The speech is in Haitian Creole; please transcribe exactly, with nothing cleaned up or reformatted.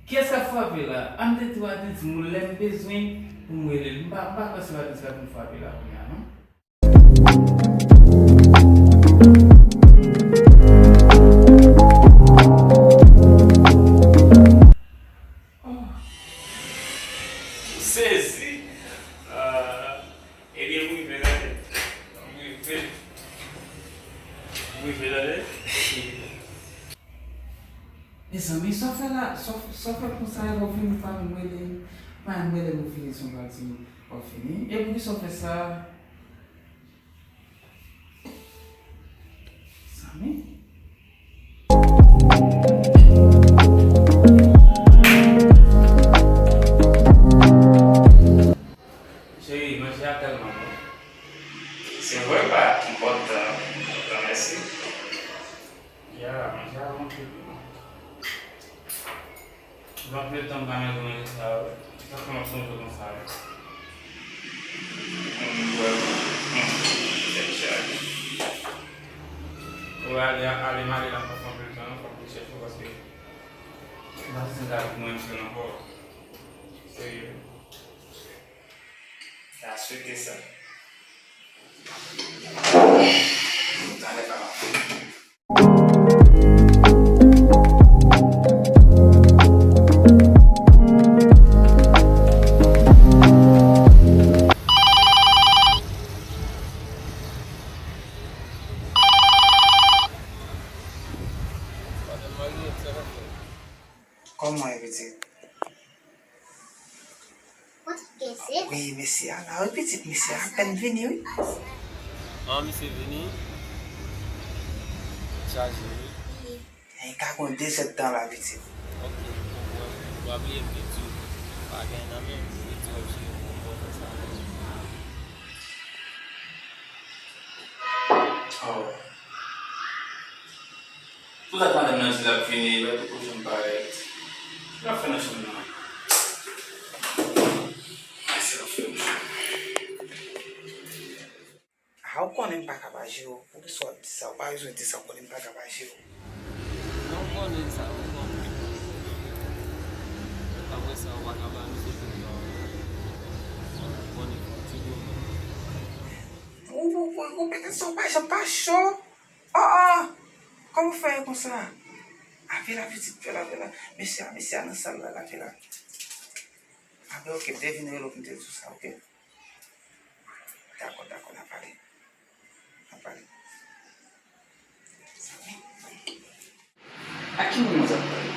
Kiyès k ap frape la? A, m te di w Adanti, m, lè m bezwen pou m rele l. M pa, m pa kwè se Adanti k ap vin frape la kounye a, non. Oh. M sezi. Ah, ebyen, m rive tande. M rive. M rive tande. Mezanmi, sa w fè la, sa w, sa w fè konsa, lè w vini, w pa menm rele m, w pa menm rele m, ou vini, se yon bagay, w ap vini. E poukisa w fè sa? Mezanmi. Cheri, manje a tèlman bon. Se vre, pa enpòtan, enpòtan, mèsi. Ya, manje a bon anpil wi. Gen anpil tan m pa manje manje sa yo. Sa fè m ap sonje w konsa wi. Mwen menm vrèman, hmm, tèt chaje. Ou ale, ale m ale la, m pa fè anpil tan non, fòk m chèche w paske m pa santi m ka viv mwen menm sèl ankò. Serye. Ta swete sa. Talè pa map. Kòman w ye, pitit? Wi, mesye a la, wi, pitit, mesye a apèn vini, wi. An, misye vini. Chaje, wi. Li ka gen dezèdtan la, pitit. Ok, konprann. Ou pa bliye m te di w, pa gen nan men m, m te di w ap jere pou mwen konsa. Oh. Poutèt madanm nan di l ap vini, lè tou kou janm parèt. L ap fè nan chanm nan. Ay, se l ap fè nan chanm. Ah, ou konnen m pa ka pa jere w. Poukisa w ap di sa? Ou pa bezwen di sa, ou konnen m pa ka pa jere w. Non, m konnen sa, m konnen. Apre sa, ou pa ka ba misye tout tan w. M konnen fò w ti goumen. Ou, ou, ou, ou, petèt sa w pa janm pa cho. Oh, oh! Kòman w fè konsa? Lave la, pitit, fè lave la. Mesye a, mesye a nan sal la, lave la. Apre, ok, m te vin rele w pou m te di w sa, ok? Dakò, dakò, n a pale. N a pale. Ak ki moun mwen t ap pale?